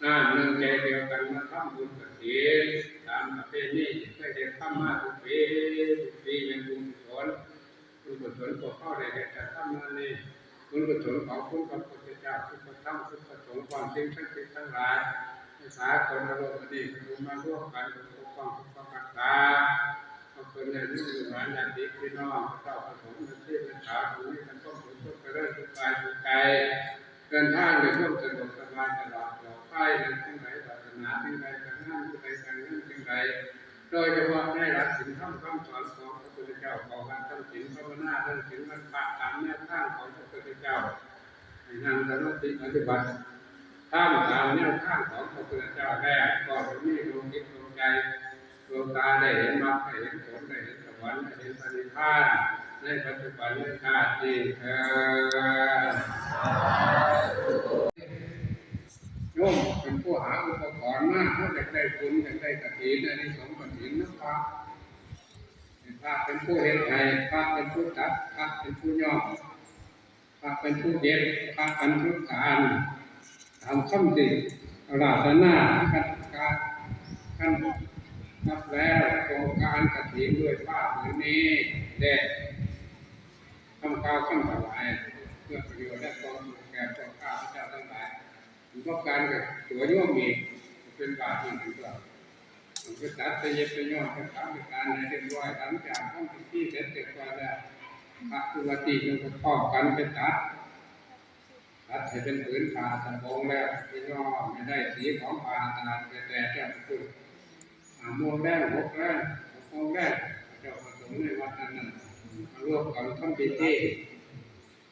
ນ້ຳໜຶ່ງໃຈດຽວກັນມາທຳບຸນກະຖິນ ຕາມປະເພນີທີ່ເຄີຍໄດ້ທຳມາທຸກປີ ທຸກປີແມ່ນບຸນກຸສົນ ບຸນກຸສົນພວກເຮົາໄດ້ເຮັດໄດ້ທຳມານີ້ ບຸນກຸສົນຂອງຄຸນພະພຸດທະເຈົ້າ ຄຸນພະທຳ ຄຸນພະສົງ ພ້ອມສິ່ງສັກສິດທັງຫຼາຍ ໃນສາກົນໂລກອັນນີ້ ເພິ່ນມາລວມກັນປົກປ້ອງປົກປັກຮັກສາ ຂໍເຊີນຍາດໂຍມລູກຫຼານຍາດຕິພີ່ນ້ອງ ພະເຈົ້າພະສົງ ແມ່ຊີແມ່ຂາວ ຈົ່ງມີແຕ່ຄວາມສຸກ ຄວາມຈະເລີນ ສຸກກາຍສຸກໃຈ ເດີນທາງດ້ວຍຄວາມສະດວກສະບາຍ ຕະຫຼອດປອດໄພ ເຮັດສິ່ງໃດປາດຖະໜາສິ່ງໃດ ການງານຜູ້ໃດການງານສິ່ງໃດ ໂດຍສະເພາະໃນຫຼັກສິນທຳຄຳສອນຂອງພະພຸດທະເຈົ້າ ເຂົ້າວັດທຳສິນ ພາວະນາທຳສິນ ວັນພະຕາມແນວທາງຂອງພະພຸດທະເຈົ້າ ໃຫ້ນັ່ງສະມາທິປະຕິບັດທຳຕາມແນວທາງຂອງພະພຸດທະເຈົ້າແລ້ວ ກໍຈະມີດວງຈິດດວງໃຈ ດວງຕາໄດ້ເຫັນມັກ ໄດ້ເຫັນຜົນ ໄດ້ເຫັນສະຫວັນ ໄດ້ເຫັນພະນິບພານ ໃນປັດຈຸບັນໃນຊາດນີ້ເທີ້ນ. ໂຍມເປັນຜູ້ຫາອຸປະກອນມາ ເຮົາຢາກໄດ້ບຸນ ຢາກໄດ້ກະຖິນ ອານິສົງກະຖິນນຳພະ ໃຫ້ພະເປັນຜູ້ເຮັດໃຫ້ ພະເປັນຜູ້ຈັດ ພະເປັນຜູ້ຍ້ອມ ພະເປັນຜູ້ເຮັດ ພະເປັນຜູ້ການ ຕາມຄຳທີ່ອາລາທະນາ ຄັນການ ຄັນນັບແລ້ວໂຄງການກະຖິນດ້ວຍຜ້າຜືນນີ້ແດ່ ຄຳກ່າວຄຳຖວາຍ ເພື່ອປະໂຫຍດ ແລະ ຄວາມສຸກແກ່ພວກຂ້າພະເຈົ້າທັງຫຼາຍ ປະກອບການກັບຕົວໂຍມອີກ ເປັນບາດນີ້ເປັນຕົ້ນ ຕ້ອງໄປຕັດ ໄປເຢັບ ໄປຍ້ອມ ໄປຖາມ ໄປການໃຫ້ຮຽບຮ້ອຍ ຫຼັງຈາກທຳພິທີເສັດຮຽບຮ້ອຍແລ້ວ ພະຢູ່ວັດນີ້ເພິ່ນກໍພ້ອມກັນໄປຕັດ ຕັດໃຫ້ເປັນຜືນຜ້າສະໂບງແລ້ວ ໄປຍ້ອມໃຫ້ໄດ້ສີຂອງຜ້າສະອາດແຕ່ແຕ່ແຕ່ພຸ້ນ ຫ້າໂມງແລງ ຫົກແລງ ຫົກໂມງແລງ ພະເຈົ້າພະສົງໃນວັດນັ້ນໆ ມາລວມກັນທຳພິທີ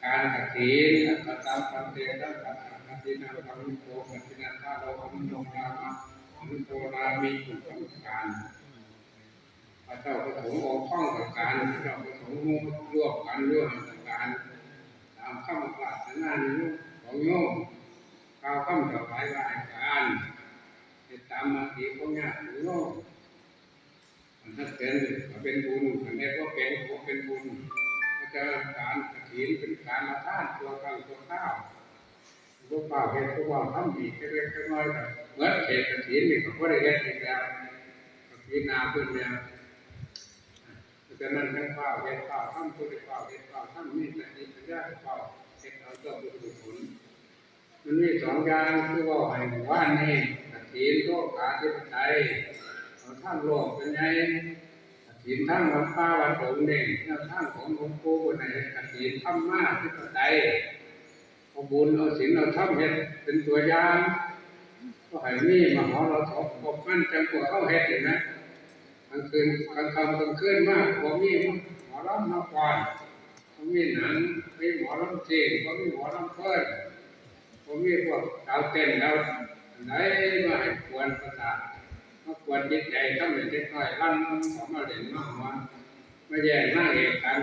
ການກະຖິນ ອັດຕະຕັງ ພັນເຕ ສັງຄະທັງ ກະຖິນນັງ ກະມຸໂຕ ກະຖິນນັນທະໂລ ອະນຸໂມທາມະ ອະນຸໂມທາມິ ທຸກປະການ ພະເຈົ້າພະສົງອົງຄອງປະການ ພະເຈົ້າພະສົງຮ່ວມກັນ ຮ່ວມປະການ ຕາມຄຳປາດຖະໜາຂອງໂຍມ ກ່າວຄຳຖວາຍລາຍການ ເຮັດຕາມມະຕິຂອງຍາດໂຍມ ຄັນເຮັດເປັນກໍເປັນບຸນ ຄັນເຮັດບໍ່ເປັນກໍບໍ່ເປັນບຸນ ເພາະສະນັ້ນການກະຖິນເປັນການລະທານຊົ່ວຄັ້ງຊົ່ວຄາວ ບໍ່ຟ້າວເຮັດ ບໍ່ຟ້າວທຳອີກ ຈັກເລັກຈັກນ້ອຍກໍເໝິດເຂດກະຖິນນີ້ ກໍບໍ່ໄດ້ເຮັດອີກແລ້ວ ກໍປີໜ້າພຸ້ນແລ້ວ ເພາະສະນັ້ນຈັ່ງຟ້າວເຮັດຟ້າວທຳ ຜູ້ໃດຟ້າວເຮັດຟ້າວທຳ ມີສະຕິປັນຍາ ຟ້າວເຮັດເອົາຕົວບຸນກຸສົນ ມັນມີສອງຢ່າງ ຄືເວົ້າໃຫ້ມື້ວານນີ້ ກະຖິນໂລກາທິປະໄຕ ເອົາທາງໂລກເປັນໃຫຍ່ ກະຖິນທາງວັດປ່າວັດດົງນີ້ ແນວທາງຂອງຫຼວງປູ່ເພິ່ນໃຫ້ເຮັດກະຖິນທຳມາທິປະໄຕ ເອົາບຸນເອົາສິນເອົາທຳເຮັດເປັນຕົວຢ່າງ ບໍ່ໃຫ້ມີມະຫອລະສົບ ພວກມັນຈັ່ງພວກເຮົາເຮັດນີ້ນະ ກາງຄືນ ກາງຄ່ຳກາງຄືນມາ ບໍ່ມີໝໍລຳມາຟ້ອນ ບໍ່ມີໜັງ ມີໝໍລຳເຊງ ບໍ່ມີໝໍລຳເພີນ ບໍ່ມີພວກສາວເຕັ້ນລາວອັນໃດມາໃຫ້ກວນປະສາດ ມາກວນຈິດໃຈ ທຳໃຫ້ເດັກນ້ອຍຫຼັ່ງເຂົ້າມາຫຼິ້ນມາຫົວ ມາແຍ່ງນາງເອກກັນ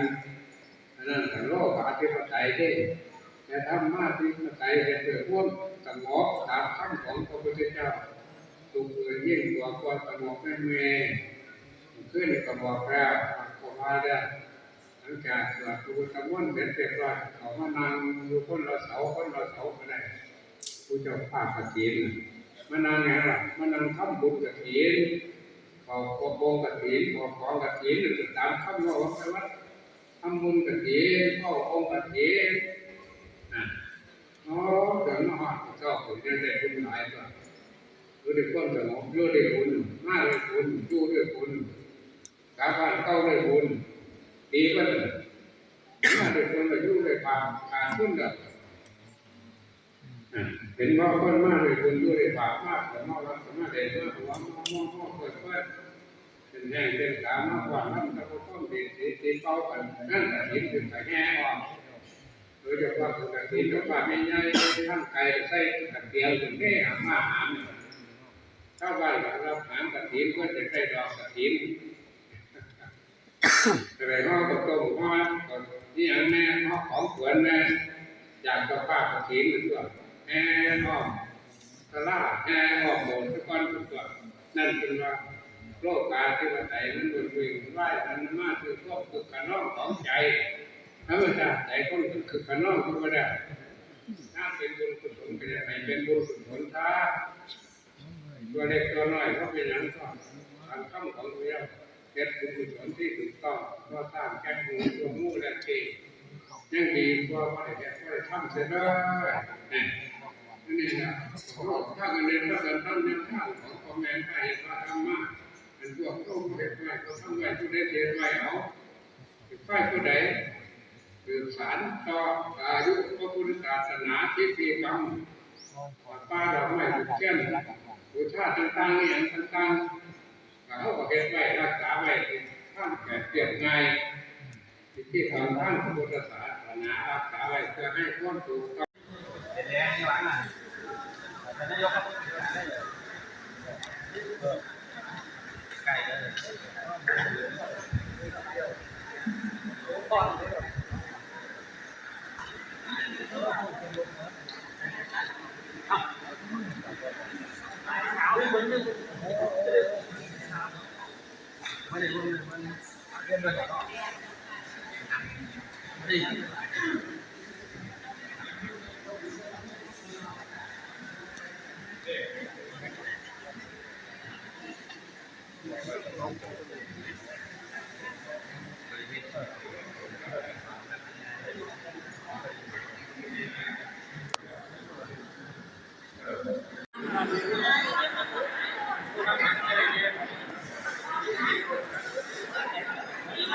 ອັນນັ້ນກໍໂລກາທິປະໄຕເດ້ ແຕ່ທຳມາທິປະໄຕເຮັດດ້ວຍຄວາມສະຫງົບ ຕາມຄຳຂອງພະພຸດທະເຈົ້າ ສຸກເອີຍຍິ່ງກວ່າຄວາມສະຫງົບໃນເມ ຄືນນີ້ກໍບອກແລ້ວ ກໍວ່າແລ້ວ ຫຼັງຈາກສວດພະພຸດທະມົນເສັດຮຽບຮ້ອຍ ເຂົ້າມານັ່ງຢູ່ຄົນລະເສົາ ຄົນລະເສົາກໍໄດ້ ຜູ້ເຈົ້າພາກກະຖິນ ມານັ່ງຫຍັງລະ? ມານັ່ງທຳບຸນກະຖິນ ເຂົ້າອົງກະຖິນ ເຂົ້າຂອງກະຖິນ ຕາມຄຳເວົ້າຂອງໄປວັດ ທຳບຸນກະຖິນ ເຂົ້າອົງກະຖິນ ນັ້ນ ໂອ້ ເດີນມາຮອດເຈົ້າ ເພິ່ນຍັງໄດ້ບຸນຫຼາຍຕົວະ ຢູ່ດ້ວຍຄວາມສະຫງົບ ຢູ່ດ້ວຍບຸນ ມາດ້ວຍບຸນ ຢູ່ດ້ວຍບຸນ ກັບບ້ານເກົ່າດ້ວຍບຸນ ດີເບິດ ມາດ້ວຍບຸນ ຢູ່ດ້ວຍບາບ ຂາດທຶນແລ້ວ ເຫັນບໍ່? ຄົນມາດ້ວຍບຸນ ຢູ່ດ້ວຍບາບ ມາກໍມາວັດ ກໍມາເລ່ນ ມາຫົວ ມາ ມາ ມາເປີດເປີດ ເປັນແຮງເປັນກາ ມາຟ້ອນລຳ ແຕ່ບໍ່ຕ້ອງເດດສີຕີເປົ່າກັນ ງານກະຖິນ ເປັນກະແຫ່ອ້ອມ ໂດຍສະເພາະກະຖິນ ເຈົ້າພາບໃຫຍ່ໆ ທາງໄກໃສ່ກະຕຽງຂຶ້ນເດ້ ມາຫາມ ຊາວບ້ານກໍຮັບຫາມກະຖິນ ເພື່ອຈະໄດ້ດອກກະຖິນ ຈະໄດ້ຫໍ່ເຂົ້າຕົ້ມ ຫໍ່ອີ່ຫຍັງແດ່ ຫໍ່ຂອງຂວັນແດ່ ຈາກເຈົ້າພາບກະຖິນນັ້ນຕົວະ ແຫ່ອ້ອມສາລາ ແຫ່ອ້ອມໂບດຊະກ່ອນພຸ້ນຕົວະ ນັ້ນເພິ່ນວ່າໂລກາທິປະໄຕ ມັນວຸ່ນວາຍ ມັນມາຄືຄວາມຄຶກຂະນອງຂອງໃຈ ທຳມະຊາດໃຈຄົນກໍຄຶກຂະນອງຢູ່ແລ້ວ ຖ້າເປັນບຸນກຸສົນກໍຢາກໃຫ້ເປັນບຸນກຸສົນຊະ ຕົວເລັກຕົວນ້ອຍບໍ່ເປັນຫຍັງ ກໍຕາມຄຳຂອງພະເຈົ້າ ເຮັດບຸນກຸສົນທີ່ຖືກຕ້ອງ ບໍ່ສ້າງແກ່ງຫູຕົວງູແລະເກ ຍັງດີກວ່າບໍ່ໄດ້ເຮັດບໍ່ໄດ້ທຳເສຍເດີ. ນີ້ ອັນນີ້ນະ ເຮົາພາກັນເຮັດ ພາກັນທຳແນວທາງຂອງພໍ່ແມ່ພາເຮັດພາທຳມາ ອັນພວກເຮົາບໍ່ເຮັດໄວ້ ບໍ່ທຳໄວ້ ຜູ້ໃດເຮັດໄວ້ເອົາ ໄປຜູ້ໃດ ສືບສານຕໍ່ອາຍຸພະພຸດທະສາສະໜາ ພິທີກຳ ປາດອກໄມ້ທູບທຽນ ບູຊາຕ່າງໆ ອີ່ຫຍັງຕ່າງໆ ກໍເຮົາກໍເຮັດໄວ້ ຮັກສາໄວ້ ທາງແບບຮຽບງ່າຍ ພິທີກຳທາງພະພຸດທະສາສະໜາ ຮັກສາໄວ້ເພື່ອໃຫ້ຄວາມຖືກຕ້ອງ.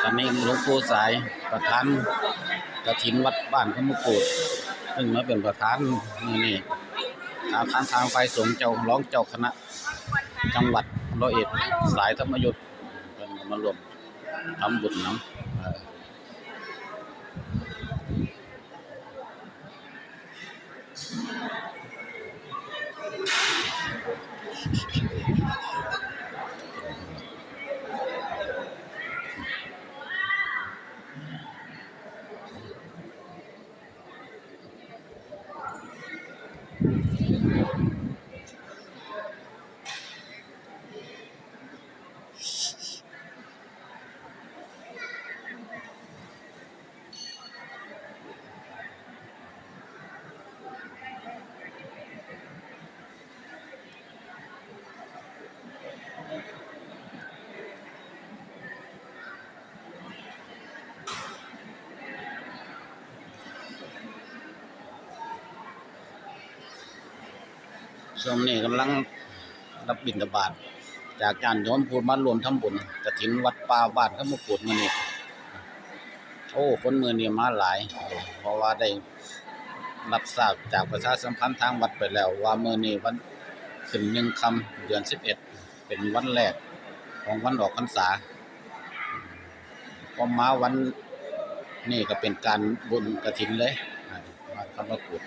ອັນນີ້ຫຼວງปู่ສາຍ ປະທານກະຖິນວັດບ້ານຄຳມະກູດ ເພິ່ນມາເປັນປະທານມື້ນີ້ ທາງ ທາງ ທາງຝ່າຍສົງ ເຈົ້າ ຮອງເຈົ້າຄະນະຈັງຫວັດຮ້ອຍເອັດ ສາຍທຳມະຍຸດ ເພິ່ນກໍມາຮ່ວມທຳບຸນນຳ. ຊ່ວງນີ້ກຳລັງຮັບບິນທະບາດຈາກຍາດໂຍມຜູ້ມາຮ່ວມທຳບຸນກະຖິນວັດປ່າບ້ານຄຳມະກູດມື້ນີ້. ໂອ້ ຄົນມື້ນີ້ມາຫຼາຍ ເພາະວ່າໄດ້ຮັບຊາບຈາກປະຊາສຳພັນທາງວັດໄປແລ້ວວ່າ ມື້ນີ້ວັນຂຶ້ນໜຶ່ງຄ່ຳ ເດືອນສິບເອັດ ເປັນວັນແລກຂອງວັນອອກພັນສາ ກໍມາວັນນີ້ກໍເປັນການບຸນກະຖິນເລີຍ ວັດຄຳມະກູດ.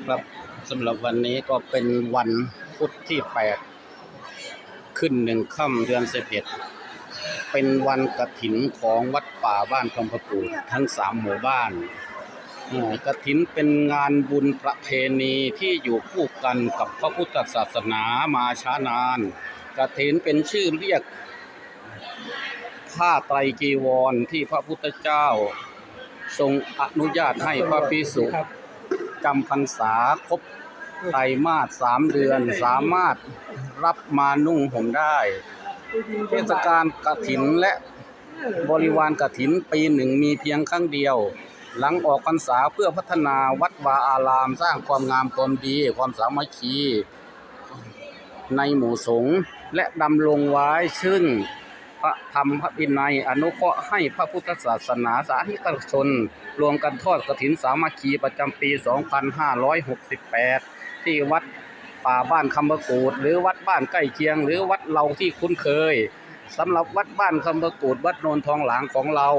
ຄັບ ສຳລັບວັນນີ້ກໍເປັນວັນພຸດທີແປດ ຂຶ້ນໜຶ່ງຄ່ຳເດືອນສິບເອັດ ເປັນວັນກະຖິນຂອງວັດປ່າບ້ານຄຳພະກູດທັງສາມໝູ່ບ້ານ. ເອີ ກະຖິນເປັນງານບຸນປະເພນີທີ່ຢູ່ຄູ່ກັນກັບພະພຸດທະສາສະໜາມາຊ້ານານ. ກະຖິນເປັນຊື່ລຽກ ຜ້າໄຕຈີວອນທີ່ພະພຸດທະເຈົ້າຊົງອະນຸຍາດໃຫ້ພະພິກສຸຈຳພັນສາຄົບໄຕມາດສາມເດືອນ ສາມາດຮັບມານຸ່ງຫົ່ມໄດ້. ເທດສະການກະຖິນ ແລະ ບໍລິວານກະຖິນປີໜຶ່ງມີພຽງຄັ້ງດຽວ ຫຼັງອອກພັນສາ ເພື່ອພັດທະນາວັດວາອາລາມ, ສ້າງຄວາມງາມຄວາມດີ, ຄວາມສາມັກຄີ ໃນໝູ່ສົງ ແລະ ດຳລົງໄວ້ຊຶ່ງພະທຳພະວິໄນ, ອະນຸເຄາະໃຫ້ພະພຸດທະສາສະໜາສາທິກະຊົນລວມກັນທອດກະຖິນສາມັກຄີປະຈຳປີສອງພັນຫ້າຮ້ອຍຫົກສິບແປດ ທີ່ວັດປ່າບ້ານຄຳພະກູດ ຫຼື ວັດບ້ານໃກ້ຄຽງ ຫຼື ວັດເຫຼົ່າທີ່ຄຸ້ນເຄີຍ. ສຳລັບວັດບ້ານຄຳພະກູດ ວັດໂນນທອງຫຼາງຂອງເຮົາ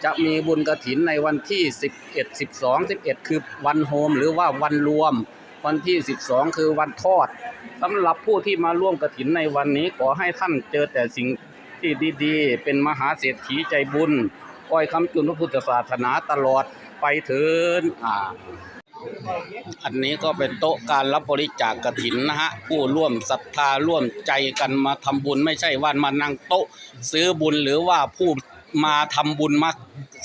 ຈະມີບຸນກະຖິນໃນວັນທີສິບເອັດ ສິບສອງ ສິບເອັດ ຄືວັນໂຮມ ຫຼືວ່າວັນລວມ, ວັນທີສິບສອງ ຄືວັນທອດ. ສຳລັບຜູ້ທີ່ມາຮ່ວມກະຖິນໃນວັນນີ້ ຂໍໃຫ້ທ່ານເຈີແຕ່ສິ່ງທີ່ດີໆ, ເປັນມະຫາເສດຖີໃຈບຸນ, ຄອຍຄ້ຳຈຸນພະພຸດທະສາສະໜາຕະຫຼອດໄປເທີນ. ອາ ອັນນີ້ກໍເປັນໂຕະການຮັບບໍລິຈາກກະຖິນນະຮະ ຜູ້ຮ່ວມສັດທາຮ່ວມໃຈກັນມາທຳບຸນ ໄມ່ໃຊ່ວ່າມານັ່ງໂຕະຊື້ບຸນ ຫຼືວ່າຜູ້ມາທຳບຸນມາ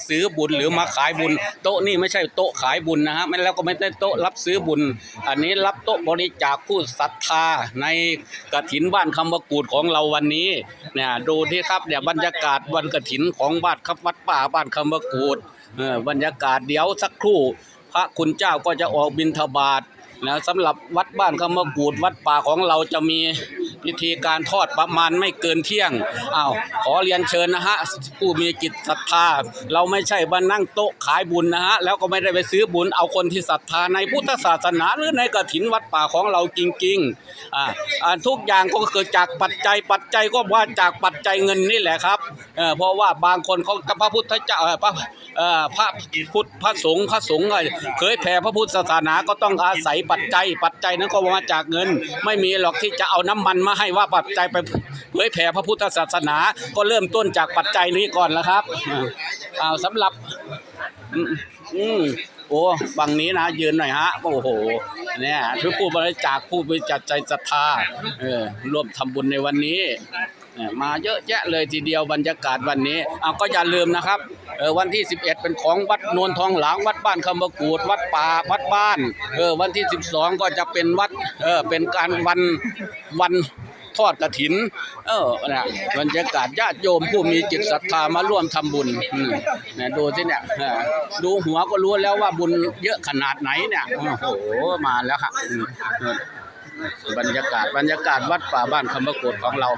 ຊື້ບຸນ ຫຼືມາຂາຍບຸນ. ໂຕະນີ້ໄມ່ໃຊ່ໂຕະຂາຍບຸນນະຮະ ແມ່ນແລ້ວກໍໄມ່ໃຊ່ໂຕະຮັບຊື້ບຸນ ອັນນີ້ຮັບໂຕະບໍລິຈາກຜູ້ສັດທາໃນກະຖິນບ້ານຄຳວະກູດຂອງເຮົາວັນນີ້ນະ. ດູເດຄັບ ເນຍ ບັນຍາກາດວັນກະຖິນຂອງບ້ານ ວັດປ່າບ້ານຄຳວະກູດ. ເອີ ບັນຍາກາດ ດຽວສັກຄູ່ພະຄຸນເຈົ້າກໍຈະອອກບິນທະບາດນະ. ສຳລັບວັດບ້ານຄຳວະກູດ ວັດປ່າຂອງເຮົາຈະມີພິທີການທອດປະມານໄມ່ເກີນທ່ຽງ. ອ້າວ ຂໍລຽນເຊີນນະຮະ ຜູ້ມີຈິດສັດທາ ເຮົາໄມ່ໃຊ່ມານັ່ງໂຕະຂາຍບຸນນະຮະ ແລ້ວກໍໄມ່ໄດ້ໄປຊື້ບຸນ. ເອົາຄົນທີ່ສັດທາໃນພຸດທະສາສະໜາ ຫຼືໃນກະຖິນວັດປ່າຂອງເຮົາຈິງໆ. ອາ ອາ ທຸກຢ່າງກໍເກີດຈາກປັດໄຈ ປັດໄຈກໍມາຈາກປັດໄຈເງິນນີ້ແຫຼະຄັບ. ເອີ ເພາະວ່າບາງຄົນເຂົາກັບພະພຸດທະເຈົ້າ ເອີ ພະ ເອີ ພະພຸດ ພະສົງ ພະສົງ ເອີ ເຜີຍແຜ່ພະພຸດທະສາສະໜາກໍຕ້ອງອາໄສປັດໄຈ ປັດໄຈນັ້ນກໍມາຈາກເງິນ. ໄມ່ມີຫຼອກທີ່ຈະເອົານ້ຳມັນມາໃຫ້ວ່າປັດໄຈໄປເຜີຍແຜ່ພະພຸດທະສາສະໜາ ກໍເລີ່ມຕົ້ນຈາກປັດໄຈນີ້ກ່ອນລະຄັບ. ເອີ ເອົາ ສຳລັບ ອືມ ອືມ ໂອ້ ບັງນີ້ນະ ຢືນໜ້ອຍຮະ. ໂອ້ໂຫ ເນຍ ຄືຜູ້ບໍລິຈາກ ຜູ້ມີຈິດໃຈສັດທາ ເອີ ຮ່ວມທຳບຸນໃນວັນນີ້ ເອີ ມາເຍອະແຍະເລີຍທີດຽວ ບັນຍາກາດວັນນີ້. ເອົາ ກໍຢ່າລືມນະຄັບ ເອີ ວັນທີສິບເອັດ ເປັນຂອງວັດໂນນທອງຫຼາງ ວັດບ້ານຄຳວະກູດ ວັດປ່າ ວັດບ້ານ. ເອີ ວັນທີສິບສອງ ກໍຈະເປັນວັດ ເອີ ເປັນການວັນ ວັນ ທອດກະຖິນ. ເອີ ນະ ບັນຍາກາດຍາດໂຍມຜູ້ມີຈິດສັດທາມາຮ່ວມທຳບຸນ. ອືມ ນະ ດູຊິເນຍ ເອີ ດູຫົວກໍຮູ້ແລ້ວວ່າບຸນເຍອະຂະໜາດໄຫນເນຍ. ໂອ້ໂຫ ມາແລ້ວຮະ. ອືມ ເອີ ບັນຍາກາດ ບັນຍາກາດວັດປ່າບ້ານຄຳວະກູດຂອງເຮົາ.